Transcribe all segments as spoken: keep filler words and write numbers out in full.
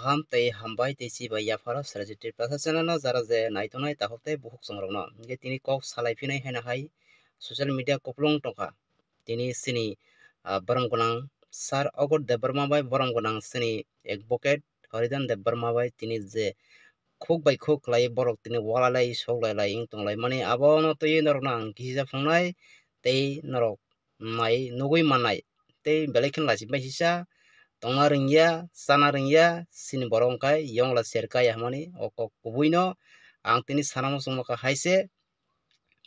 Kaham tei hambai tei chibai yapharo Saraji Tripura channel no jara je naitongnai takhuk tei bukhuk chongrokno. Hingke tini kok salai phinai haino hai social media kupulung tongkha. Tini chini, ah, borom gwnang Sir Ogur Debbarma bai borom gwnang chini advocate Haridan Debbarma bai tini je khuk bai khuk khlai borok tini wala lai sok lai lai wng tong lai mani abono twi norokno ang kisa phungnai tei norok nai nugui mannai tei belai kheno lachimai sisa tongna rwngya chana rwngya chini borok wngkha yongla serka ya hwnmani o kok kubuino ang tini sana muchungma kha hai se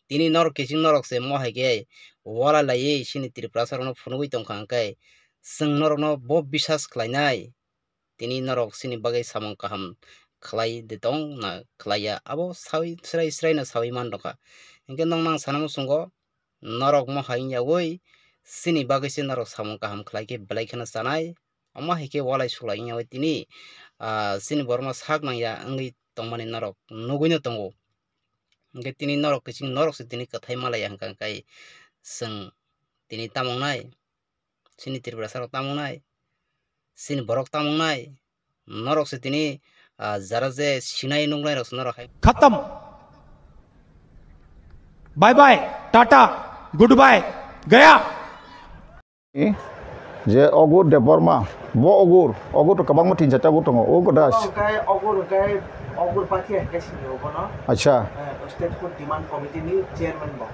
tini norok kiching norok se mo hai khe wala laiwi chini Tripurasa rokno phunugui tongkha hwnkhe chwng norokno bo bisas khlainai. Tini norok chini bagwi samung kaham khlai de tong na khlaiya, abo sawi srai srai no sawi man rwkha. Hinkhe nokno ang sana muchungo norok mo hai wngyawi chini bagwi se norok samung kaham khlai khe belai kheno chanai. Omo hai khe walai suklai wngyawi tini, ah, chini borokno sak nangya wngwi tongmani norok nugui no tongo. Hinkhe tini norok kiching norok se tini kwthai malaiya hwnkha hwnkhe chwng tini tamo wngnai. Chini Tripurasa rok tamo wngnai, chini borok tamo wngnai, norok se tini, ah, jara je sinai nuknai rok se norok hai. खत्म। Bye bye, टाटा, goodbye, गया। Je Ogur Debbarma, bo Ogur, Ogur to kwbangma tin charta Ogur tongo, o goda. Ogur hwnkhe, Ogur hwnkhe, Ogur Pathia hwnkhe sini obono. Acha. Eh, Statehood Demand Committee ni chairman bo.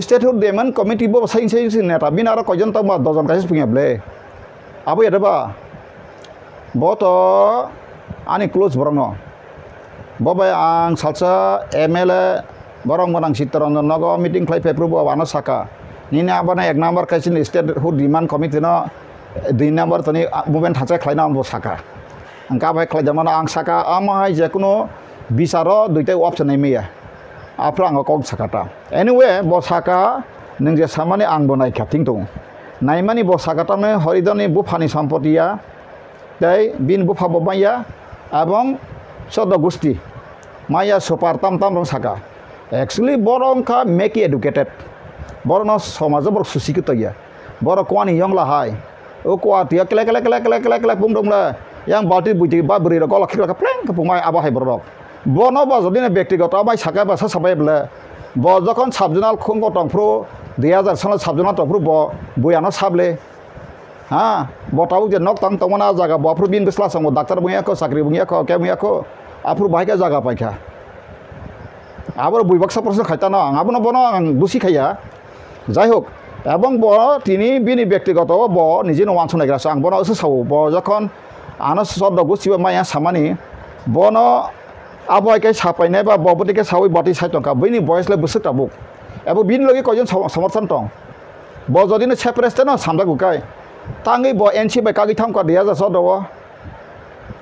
Statehood Demand Committee bo sain sain si neta, bini aro koijon tongma dojon kaisa phungya ble. Abo ya ba? Bo to ani close borok no. Bo bai ang salsa M L A borok gwnang Chittaranjan nogo meeting khlai phai phuru bo ano saka. Nini abo no ek number kaisa ni Statehood Demand Committee no dui number toni movement thansa khlai na bo saka. Ang ka bai khlai jama no ang saka amo hai je kunu bisaro duitai option nai maya. Aphuru ang kok saka ta. Anyway, bo saka, nwng je samani ang bo naikha thing tongo. Naimani bo saka tamni Horidoni buphani sampoti ya, tei bini bupha bo maya, abong Choddo Gusti maya super tam tam rong saka. Actually, borok wngkha meki educated. Borokno somajo borok susi khe tongya. Borok kwani yongla hai. O kwatwi kle kle kle kle kle kle pung rwmle. Yang balti buiti ba bwrwi rok golok khikla khe pleng khe pungmai abo hai borok. Bono bo jodi no bektigoto bai sakai ba sa sabai bwle. Bo jokhon sub-zonal khungo tongphuru, dui hajar sano sub-zonal tongphuru bo buiano sable. Ha, bo tabuk je nok tang tongmani ah jaga bo aphuru bini bwsla chwngbo doctor bungya kho, chakri bungya kho, khe bungya kho. Aphuru bahai khe jaga paikha. Aboro bui baksa proshno khaitano ang abono bono ang dusi khaiya. Jai hok, ebong bo tini bini bektigoto bo nijino wansuk naigra se, ang bono se sao, bo jokhon ano Choddo Gusti bai maya samani, bono abo hai khe sapainai ba bo bwtwi khe saui bwtwi sai tongkha, bini boyes le bwswk tabuk. Ebo bini logi koijon som-, somorthon tong. Bo jodi no separate no samjak bukai, tangwi bo N C bai kagwi thamkha dui hajar choddo o.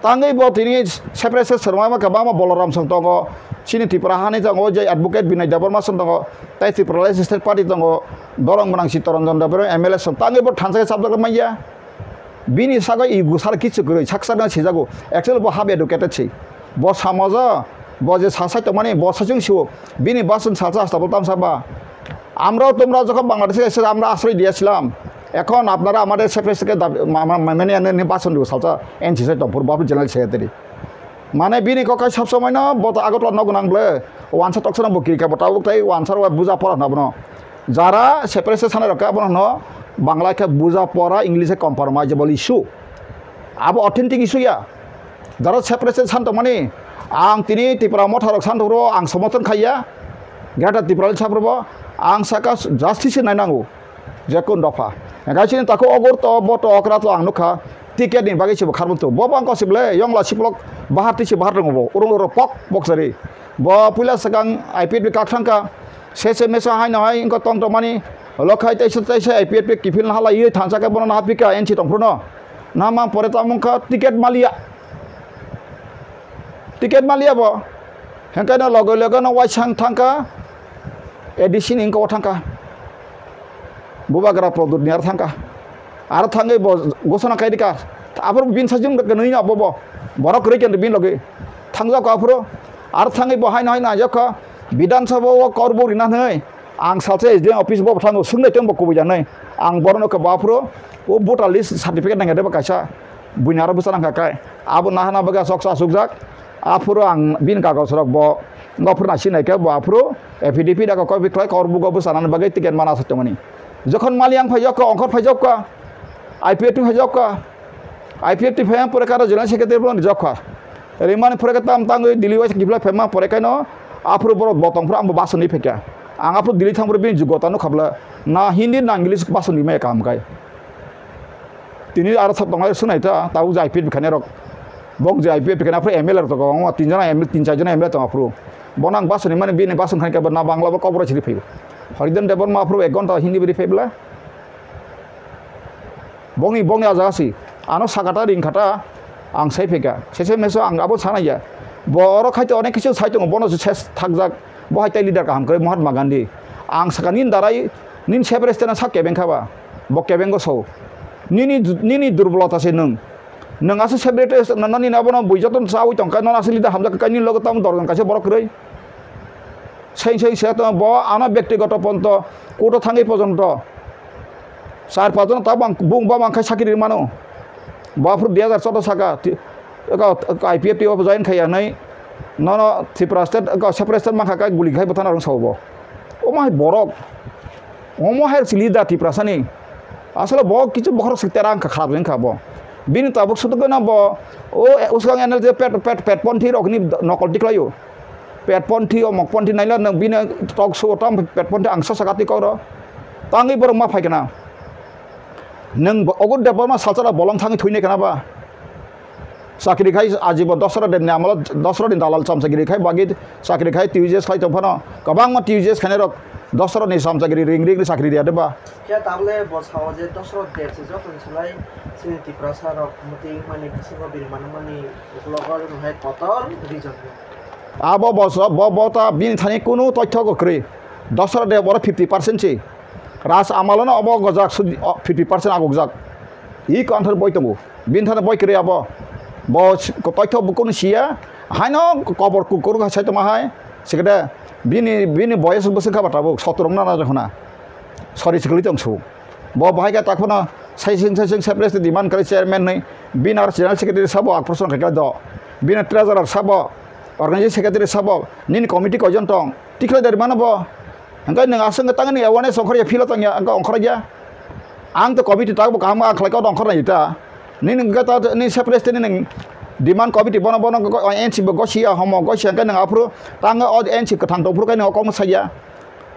Tangwi bo tini separate se swrwngma kwbangma Boloram song tongo, chini Tripura hani tongo, je advocate Binoy Debbarma song tongo, tei Tripura State Party tongo, borok gwnang Chittaranjan Debbarma M L A song, tangwi bo thansa khe chapjak manya. Bini sago i gusar kichu kwrwi, sak sak no sijago. Actually bo half educated si. Bo samojo, bo je sasai tongmani, bo sachung siwo. Bini basun salsa hasta bo tamsa ba. আমরাও তোমরা যখন বাংলাদেশে এসে আমরা আশ্রয় দিয়েছিলাম, এখন আপনারা আমাদের সেপারেট থেকে দাবি, মা-, মা-, মেনে আনে নিয়ে বাসন দিব, সালসা এনসিসি টম্পুর বাবু জেনারেল সেক্রেটারি। মানে বিনি ককাই সব সময় না, বত আগত নগ নাংলে, ওয়ানসা টকসা বকির কে বতাও তাই ওয়ানসার ওয়া বুঝা পড়া না বনো। যারা সেপারেট সানে রকা বনো ন, বাংলা কে বুঝা পড়া, ইংলিশে কম্প্রোমাইজেবল ইস্যু। আবো authentic issue yeah. Dara separate santo mani, ang tini Tipra motha rok santo ro ang somotron khaiya, Greater Tipra le saprobo, ang saka justice nai nango, je kun dopha. Engkai chini tako ogur to, bo to okra to ang nukha, ticket ni bagwi se bo kharbon to. Bo bang kosip le, yongla siplok, bahar tisi bahar tongo bo, urung ro pok, pok sari. Bo puila sakang I P F T kak thangka, se se mesa hai no hai, ingko tong tong mani, lokhai taisa taisa I P F T kifil na hala, ye thansa ke bono na pika, N C tong phruno. Nama pore tamo wngkha ticket maliya. Ticket maliya bo. Hengkhe no loge loge no waisang thangkha, A D C ni wngkha o thangkha. Bubagra Pradyut ni aro thangkha. Aro thangwi bo gosona khairikha. Aphuru bin sajung nwi no bo bo. Borok kwrwi khe bin logi. Thangjak aphuru. Aro thangwi bo haino haino ajak kha. Bidhan Sabha o kor bo rina hwnwi. Ang salsa S D M office bo thango, swngnai tong bo kubui janai. Ang borokno khe bo aphuru o voter list certificate nangya de bo kaisa. Buini aro bwsa nangkha kai. Abo nahana bagwi aswk sa aswkjak. Aphuru ang bini kagos rok bo, aphuru nasi naikhe bo aphuru affidavit aka koi bikhlai kor bugo bwsa nani bagwi ticket mana aswk tongmani. Jokhon mali ang phaijak kha, ongkhor phaijak kha, I P F T phaijak kha, I P F T phai ang pore karo general secretary bo rijak kha. Rimani pore khe tam tangwi Delhi wai kiphilai phaima pore kaino aphuru borok bo tongphuru ang bo bus ni phaikha. Ang aphuru Delhi thangphuru bini jugota nukha bwla. Na Hindi na English bus ni maya kaham kai. Tini aro sa tongo sunai ta, tabuk je I P F T bwkhani rok. Bok je I P F T bwkhani aphuru M L A rok tongo, omo tin jona M L A, tin char jona M L A tongo aphuru. Bono ang bus ni mani bini bus ni khaikhe bo na Bangla bo kobor chiri phaio. Haridan Debbarma aphuru ek ghonta Hindi biri phai bwla. Bokni, bokni ah jaga si. Ano sakata ringkhata ang sai phaikha. Sese meso ang abo sanaya. Bo oro khaito onek kisu sai tongo, bono se ses thakjak. Bo hai tai leader kaham kwrwi Mahatma Gandhi. Ang saka nini darai, nini separate tena sak kebeng kha ba. Bo kebeng go so. Nini, nini durbolota se nwng. Nwng aswk separate no, nini abono bui joto chawi tong kha, nono aswk leader hamjak kha, nini logo tamo dorjon kaisa borok kwrwi. Seng seng se tong bo ano bektigoto ponto kuto thangwi pojonto. Char pajon ta bang bung ba bang khai sakiri mano. Bo aphuru dui hajar choudo saka ti-, eko, eko I P F T o join khai anai. Nono Tripura state, eko separate state mankha kai guli khai bwthana rung sao bo. Omo hai borok. Omo hai chili da Tiprasani. Asole bo kichu bokhorok sik terang kha kharap jeng kha bo. Bini tabuk sutuk no bo o, e, uskang N L J pet, pet, pet ponthi rok ni nokol tiklaio. Pet ponthi o mok ponthi naila nang bini talk show tam pet ponthi ang sasa kati koro. Tangwi borok ma phai kana. Nang bo-, ogo de borma salsara bolong thangwi thwini kana ba. Chakri khai ajibo Dasarath Debni amolo Dasarathni dalal chamchagiri khai bagi chakri khai T U J S khai tongphano kwbangma T U J S khainai rok Dasarathni chamchagiri ring ring chakri riya de ba. Khe tabole bo sao je Dasarath Deb se joto ni slai chini Tiprasa rok mwtwi mani bisingo bini manmani uklogo hai kotor region ni. Abo bo so-, bo, bo ta bini thani kunu toithok kwrwi. Dasarath Deb oro fifty percent si. Ras amalono obo gojak su-, o, fifty percent agukjak. I kanthar boi tongo. Bini thani boi kwrwi abo. Bo s-, toithok bukuno siya. Haino kobor kukur kha sai tongma hai. Sikede bini, bini boyes bwswk kha ba tabuk sotrong na na jokhona. Sori sikli tong su. Bo bahai khe takhwno saising saising separate demand khlai chairman ni. Bini aro general secretary sabo aphuru song khe do. Bini treasurer sabo, organizing secretary sabo, nini committee koijon tong. Tikhlai dari mano bo. Hingke nwng aswk tangni awareness ongkhor ya, feel tong ya, hingke ongkhor ya. Ang to committee tak bo kaham ang khlai kok ongkhor nai ta. Nini hingke ta ni separate ni nwng demand committee bono bono N C bo gosi ya homo gosi ya hingke nwng aphuru tang o N C kwthang tong phuru kai nwng kok saya.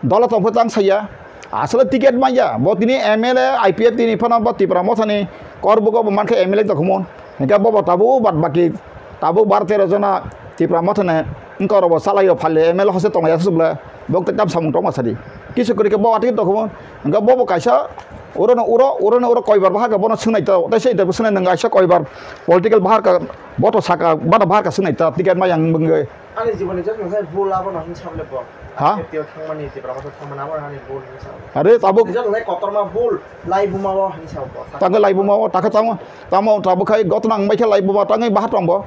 Dolo tong phuru tang saya. Aswk ticket manya bo tini M L A I P F T ni phano bo Tipra Motha ni kor bugo bo mankhe M L A tongkhumon. Hingke bo bo tabuk bad baki tabuk bar tero jona Tipra Motha ni wngkha oro bo salai o phalwi M L A hose tongmaya se chwla. Bo tei tam samung tongma sadi. Kisu kwrwi khe bo atwi tongkhumon. Hingke bo bo kaisa uro no uro, uro no uro koibar bahar ka bono swngnai ta. Tai se interview swngnai nwng kaisa koibar political bahar ka boto saka bana bahar ka swngnai ta ticket ma yang bwngwi. Ani jiboni jotoni sai bul abono hinwi sa bole bo. Ha? F T O thangmani, Tipra Motha thangmani abono ani bul hinwi sa. Are tabuk. Jotoni sai kotorma bul, lai buma o hinwi sa bo. Tangwi lai buma o, takhe tamo, tamo tabuk khai gotna ang bai khe lai buma tangwi baha tong bo.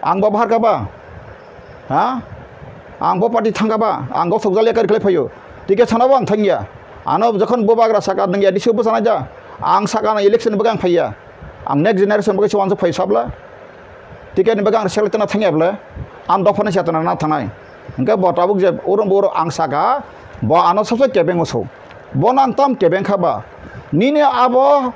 Ang bo bahar ka ba? Ha? Ang bo party thang ka ba? Ang go sokjal ya kari khlai phaio. Ticket sana bo ang thang ya. Ano jokhon bo bagra saka nang ya D C o bo sana ja. Ang saka na election bo ang phai ya. Ang next generation bo se wansuk phai sabla. Ticket ni bagwi ang select na thangya bwle, ang dophani se atana na thangnai. Hingke bo tabuk je urung bo urung ang saka, bo ano sabse kebeng o so. Bono ang tam kebeng kha ba. Nini abo